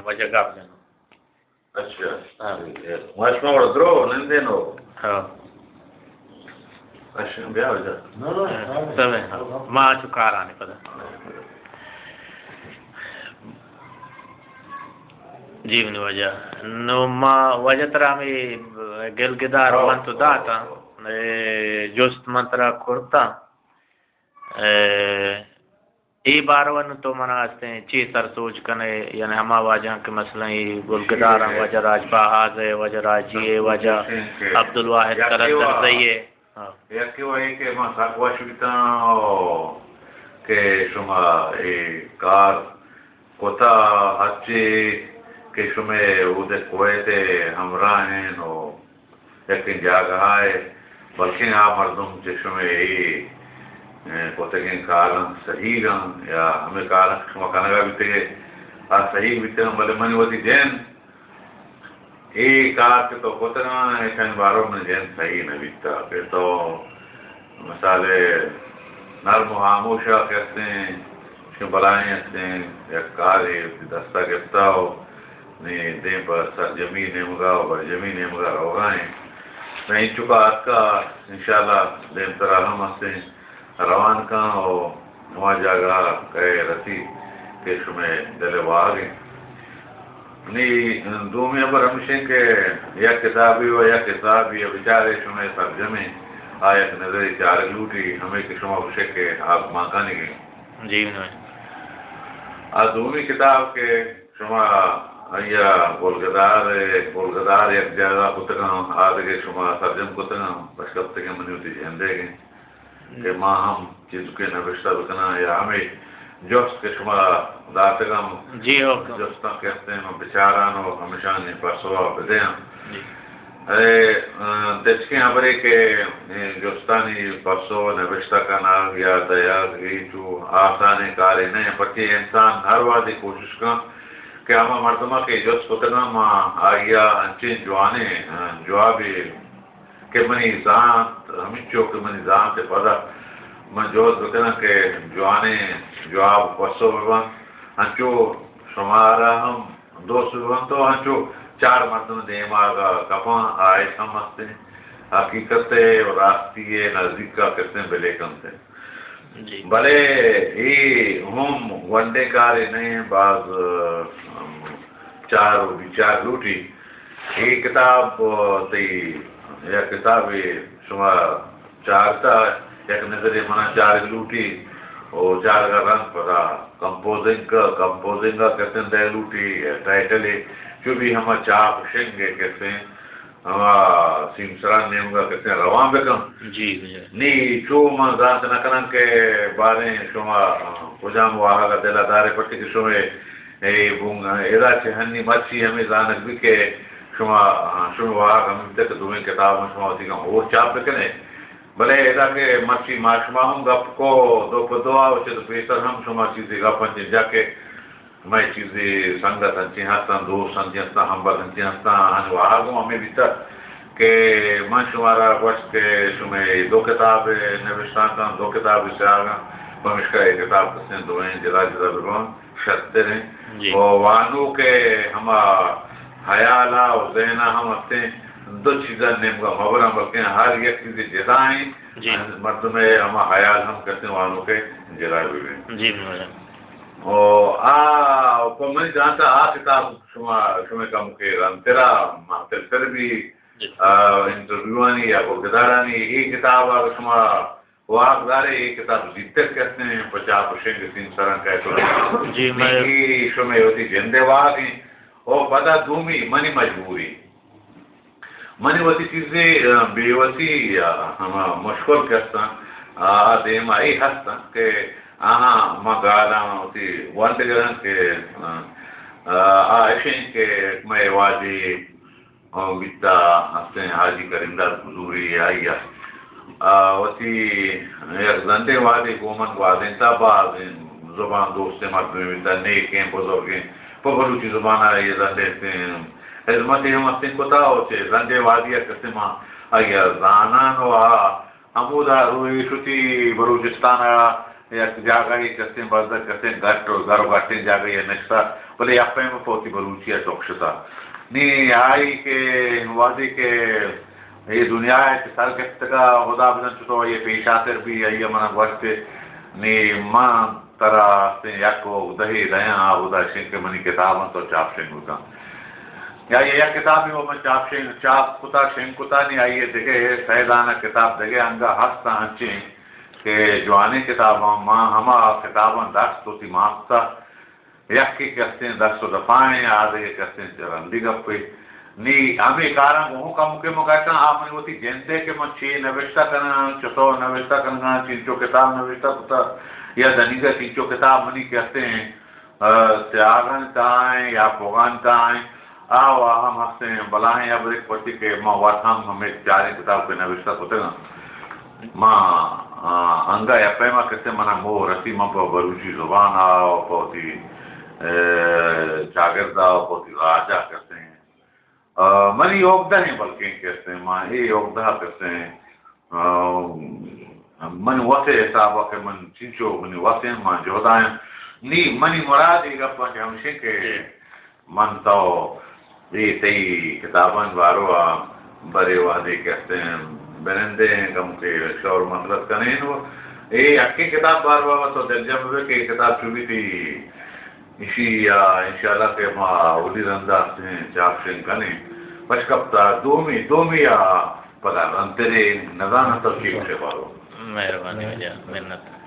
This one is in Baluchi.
واجہ گپ جنو۔ اچھا۔ ہاں۔ ما شما وڑ درو نندے نو۔ ہاں۔ اچھا، بیا واجہ۔ ہاں، سمے۔ ما چو کارانی پدا۔ جی منی واجہ۔ نو ما واجہ ترا ہمے گل گدار ہاں۔ من تو داتا۔ اے جست من ترا کرتا۔ اے، اے بارو ءَ نوں تو منا استیں چی سر سوج کنے، یعنی ہما واجہاں کہ مثلاً اے گلگداراں، واجہ راج باہاز ءِ، واجہ راجی ءِ، واجہ عبدالواحد قلندرزئی ءِ۔ ہاں۔ یکے وا اے کہ من سک وش بیتاں او کہ شما اے کار کتا، ہرچی کہ شمے اودے کویت ءِ ہمراہ ایں او یکیں جاگہ ءَ، بلکیں آ مردم چہ شمئے اے، اے، کتگیں کاراں سہیگ اَنت یا ہمے کاراں کہ شما کنگ ءَ بیتگ ئے، آ سہیگ بیتگ اَنت، بلے منی وتی جند اے کار کہ تو کتگ اَنت، ایشانی بارو ءَ منی جند سہی نہ بیتگ کہ تو مثال ءَ نرم ءُ ہاموش ءَ کہ استیں، چون بلاہیں استیں یک کارے وتی دست ءَ گپتہ ءُ نی دیم پہ سرجمی نیمگ ءَ ءُ برجمی نیمگ ءَ روگ ءَ ایں۔ نی اینچک ءَ اتکہ، انشاءاللہ دیمتر ءَ ہم استیں روان کن ءُ ہما جاگہ ءَ کئے رسی کہ شمئے دل ءِ واہگ ایں۔ نی دومی ہبر ہمیش ایں کہ یک کتابے ءُ یک حسابے ءَ بچارے شمئے سرجمیں آ یک نظرے چارگ لوٹی، ہمے کہ شما گوشے کہ آزمانکانی گیں۔ جی، بنائیں۔ آ دومی کتاب کہ شما آئی ءَ گلگدار، گلگدار یک جاگہ کتگ اَنت، آ دگہ شما سرجم کتگ اَنت، پشکپتگیں منی وتی جندے گیں۔ کہ ما ہم چیزکے نبشتہ بکناں یا ہمے جست کہ شما داتگ اَنت، جی، اوکے۔ جستاں کہ استیں من بچاراں ءُ ہمیشانی پسو ءَ بدیاں۔ جی۔ اے، ا، تچکیں ہبرے کہ اے جستانی پسو نبشتہ کنگ یا دئیگ اے چو آسانیں کارے نہ اِنت، پرچے انسان ہر وہدے کوشش کن کہ ہما مردم ءَ کہ جست کتگ اَنت ما آئی ءَ انچیں جوانیں، ا، جوابے کہ منی زانت، ہمینچو کہ منی زانت ءِ پد ءَ من جہد بکناں کہ جوانیں جواب پسو بہ بنت، انچو شمارا ہم دوست بہ بنت ءُ انچو چار مردم دیما اگاں کپاں، آ اش ہم استیں حقیقت ءِ ءُ راستی ءِ نزیک ءَ کسیں بلے کنت۔ جی۔ بلے اے ہم گونڈیں کارے نہ اِنت، باز، ام، چار ءُ بچار لوٹی۔ اے کتاب، ءَ، تئی یک کتابے شما چارتا، یک نظرے منا چارگ لوٹی، او چارگ ءَ رند پدا کمپوزنگ، کمپوزنگ ءَ کسندگ لوٹی، ٹائٹلے، چو بھی ہما چاپ شنگ ءِ کسیں، ہما سیمسران نیمگ ءَ کسیں روان بکن۔ جی، جی۔ نی چو من زانت نہ کناں کہ باریں شما کجام واہگ ءَ دل ءَ دارے، پرچے کہ شمے اے بون ادا چہ ہنی مرچی ہمے زانگ بی کہ شما، شمے واہگ ہمے بیتگ کہ دوئیں کتاباں شما وتی گاں ہور چاپ بکنے۔ بلے ادا کہ مرچی ما شما ہم گپ کو دو پہ دو ءَ، چہ تو پیسر ہم شما چیزے گپ انچیں جا کہ مئے چیزے سنگت انچیں ہستاں، دوست انچیں ہستاں، ہمبل انچیں ہستاں، آہانی واہگ ہم ہمے بیتگ کہ من شمارا گوشت کہ شمے دو کتاب نبشتانکاں، دو کتاب سیاگاں، پمیشکا اے کتاب کسیں دوئیں جدا جدا بہ بنت۔ شرتر ایں۔ جی۔ و وانوک ءِ ہما ہیال ءَ و ذہن ءَ ہم ہستیں، دو چیزاں نیمگا مبراں، بلکیں ہر یک چیزے جدا ایں۔ جی۔ مردم ءِ ہما ہیال ہم کسیں وانوک ءِ جدا بہ بیں۔ جی، بلے۔ و آ، پہ منی زانت ءَ آ کتاب شما، شمے کمکے رندترا مہتل تر بی، جی۔ آ، انٹرویوانی یا گدارانی اے کتاب ءَ شما واک دارے، اے کتاب زیتک کسیں پہ چاپ و شنگ سیمسراں کئیت۔ جی، مئے اے شمئے وتی جندے واک ایں۔ او پدا دومی منی مجبوری۔ منی وتی چیزے، آ، بے وسی یا ہما مشکل کساں، آ، دیما اے ہستاں کہ آہاں ما گالاں وتی ونڈ گراں کہ، آ، آ، اشیں کہ مئے واجہ او بیتا ہستیں حاجی کریم داد حضوری آئی ءَ، آ، وتی یک زنڈیں وہدے گوں من گوازینتا، بازیں زبان دوستیں مردمے بیتا، نیکیں بزرگیں، پہ بلوچی زبان ءَ آئی ءَ زنڈیں ہزمتے ہم ہستیں کتا، او چہ زنڈیں وہدی ءَ کسے ما آئی ءَ زانان و آ ہمودا روی شتی بلوچستان ءَ یک جاگہے کسیں بزگ کسیں گٹ و گر و گٹیں جاگہے نشتہ، بلے یک پیم پہ وتی بلوچی ءَ چکشتہ۔ نی آئی کہ وہدے کہ اے دنیا ءَ چہ سر گپتگ ءَ، ہدا بزاں چتو آئی ءَ پیش آتر بی، آئی ءَ من ءَ گوشت، نی من ترا استیں یک اگدہے دیاں، آ اگدہ اشیں کہ منی کتاباں تو چاپ شنگ بکن۔ یا آئی ءَ یک کتابے و من چاپ شنگ، چاپ کتا، شنگ کتا، نی آئی ءَ دگہ سئے دانہ کتاب دگہ انگہ ہست انچیں کہ جوانیں کتاباں، ما ہما کتاباں دست وتی مان کتا۔ یکے کہ استیں دست و دپائیں، آ دگہ کہ استیں رندی گپے۔ نی ہمے کاراں گوں کمکے من گٹاں، آ منی وتی جندے کہ من چے نبشتہ کناں، چتو نبشتہ کنگاں، چنچو کتاب نبشتہ کتا، یا دنیگہ چنچو کتاب منی کہ استیں، آ، تیاگانی تہائیں یا پوگانی تہائیں، آ و ہم ہستیں بلاہیں ہبرے پرچی کہ ما وت ہم ہمے چاریں کتاب کہ نبشتہ کتگاں۔ ما، آ، انگہ یک پیما کسے منا موہ رسی، من پہ بلوچی زبان ءَ و پہ وتی، اے، چاگرد ءَ و پہ وتی راج ءَ کسے، آ، منی اوگدہ ایں بلکیں کسے، ما اے اوگدہ کسے، آ، من وسے حساب ءَ کہ من چنچو منی وسیں، ما جہدائیں۔ نی منی مراد اے گپ ءَ کہ ہمشیں کہ من تو اے تئی کتابانی بارو ءَ برے وہدے کہ استیں بنندیں کمکے شور مشورت کنیں و اے یکیں کتاب بارو ءَ تو دلجم بہ بئے کہ اے کتاب چو بیت، ایشی ءَ انشاءاللہ کہ ما اولی رند ءَ استیں چاپ شنگ کنیں۔ پشکپت ءَ دومی، دومی ءَ پدا رندتریں، نزاناں تو چی گوشے بارو۔ مہربانی واجہ، منت۔